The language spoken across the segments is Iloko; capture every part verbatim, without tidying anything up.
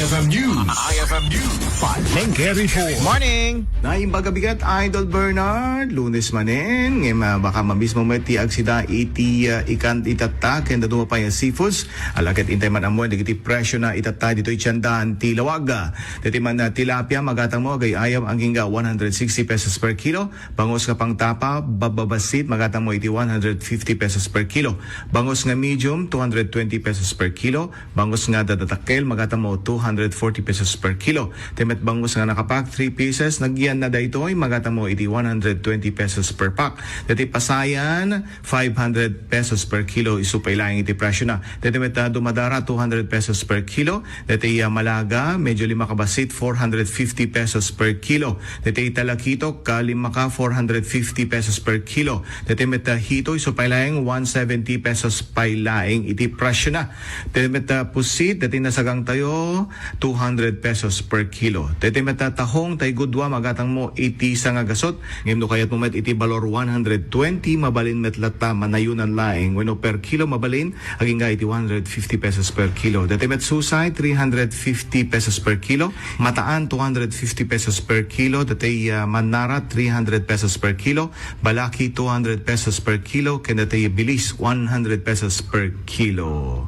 F M News. I F M News. Palengke Report. Morning! Naimbag a bigat, Idol Bernard. Lunes manen. Ngem, ah, baka mamismo met ti agsida iti, ah, ikan itatta ken dadduma pay a seafoods. Ala ket intay man ammoen dagiti presyo na itatta ditoy tiendaan ti lawag. Deti man, ah, tilapia, magatang mo, agay-ayam, agingga one hundred sixty pesos per kilo. Bangus nga pangtapa, babbabasit, magatang mo iti one hundred fifty pesos per kilo. Bangus nga medium, two hundred twenty pesos per kilo. Bangus nga dadatakkel, magatang mo two hundred forty pesos per kilo. Ti met bangus nga nakapak, three pieces, nagyan na daytoy, magatang mo iti one hundred twenty pesos per pack. Deti pasayan, five hundred pesos per kilo, isu pay laeng iti presyo na. Deti met, ah, dumadara, two hundred pesos per kilo. Deti, ah, malaga, medyo lima ka basit, four hundred fifty pesos per kilo. Deti talakitok, ka lima ka, four hundred fifty pesos per kilo. Deti met, ah, hito, isu pay laeng, one seventy pesos pay laeng iti presyo na. Deti met, ah, pusit, deti nasagang tayo, two hundred pesos per kilo. Deti met, ah, tahong, tay gudua, magatang mo iti sangagasut. Ngem no kayat mo met iti balor one hundred twenty, mabalin met latta, manayunan laeng. Wenno per kilo, mabalin, agingga iti one hundred fifty pesos per kilo. Deti met susay, three hundred fifty pesos per kilo. Mataan, two hundred fifty pesos per kilo. Deti, ah, mannara, three hundred pesos per kilo. Balaki, two hundred pesos per kilo. Ken deti bilis, one hundred pesos per kilo.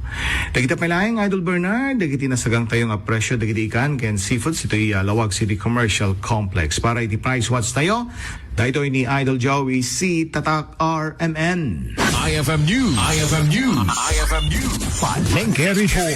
Dagita pay laeng, Idol Bernard, dagiti nasagang tayo nga presyo, dagiti ikan ken seafoods, itoy, ah, Lawag City Commercial Complex. Para iti price watch tayo, daytoy ni Idol Joey C. Tatak R M N. I F M News. I F M News. I F M News. Palengke Report.